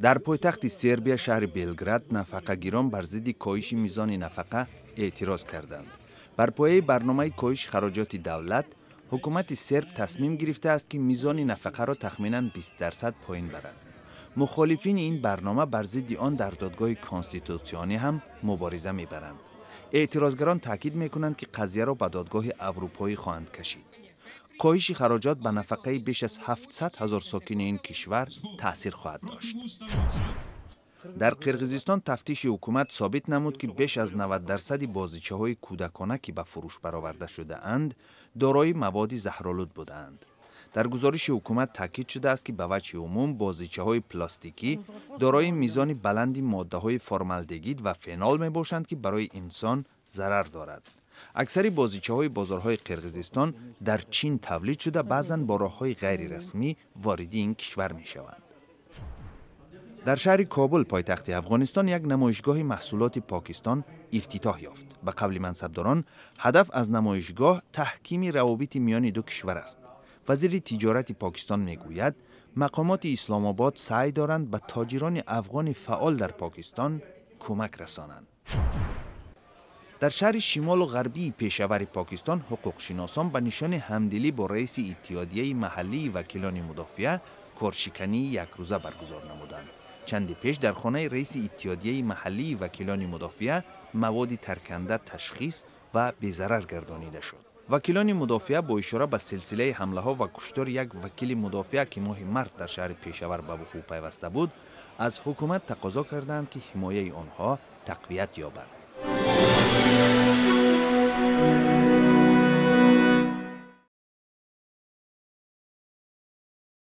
Дар пойтахти Сербия, шаҳри Белград, нафақагирон бар зидди коҳиши мизони нафақа эътироз карданд. Бар пояи барномаи коҳиши хароҷоти давлат, ҳукумати серб тасмим гирифтааст, ки мизони нафақаро тахминан 20% поин барад. Мухолифини ин барнома бар зидди он дар додгоҳи конститутсионӣ ҳам мубориза мебаранд. Эътирозгарон таъкид мекунанд, ки қазияро ба додгоҳи аврупоӣ хоҳанд кашид. Коҳиши хароҷот ба нафақаи беш аз 700 ҳазор сокини ин кишвар таъсир хоҳад дошт. Дар Қирғизистон тафтиши ҳукумат собит намуд, ки беш аз 90 дарсади бозичаҳои кӯдакона, ки ба фурӯш бароварда шудаанд, дорои маводи заҳролуд будаанд. Дар гузориши ҳукумат таъкид шудааст, ки ба ваҷҳи умум бозичаҳои пластикӣ дорои мизони баланди моддаҳои формалдегид ва фенол мебошанд, ки барои инсон зарар дорад. Аксари бозичаҳои бозорҳои Қирғизистон дар Чин тавлид шуда, баъзан бо роҳҳои ғайрирасмӣ вориди ин кишвар мешаванд. Дар шаҳри Кобул, пойтахти Афғонистон, як намоишгоҳи маҳсулоти Покистон ифтитоҳ ёфт. Ба қавли мансабдорон, ҳадаф аз намоишгоҳ таҳкими равобити миёни ду кишвар аст. Вазири тиҷорати Покистон мегӯяд, мақомоти Исломобод саъй доранд ба тоҷирони афғони фаъол дар Покистон кӯмак расонанд. Дар шаҳри шимолу ғарбии Пешавари Покистон ҳуқуқшиносон ба нишони ҳамдилӣ бо раиси иттиҳодияи маҳаллии вакилони мудофиа коршикании якрӯза баргузор намуданд. Чанде пеш дар хонаи раиси иттиҳодияи маҳаллии вакилони мудофиа маводи тарканда ташхис ва безарар гардонида шуд. Вакилони мудофиа бо ишора ба силсилаи ҳамлаҳо ва куштори як вакили мудофиа, ки моҳи март дар шаҳри Пешавар ба вуқӯъ пайваста буд, аз ҳукумат тақозо карданд, ки ҳимояи онҳо тақвият ёбад.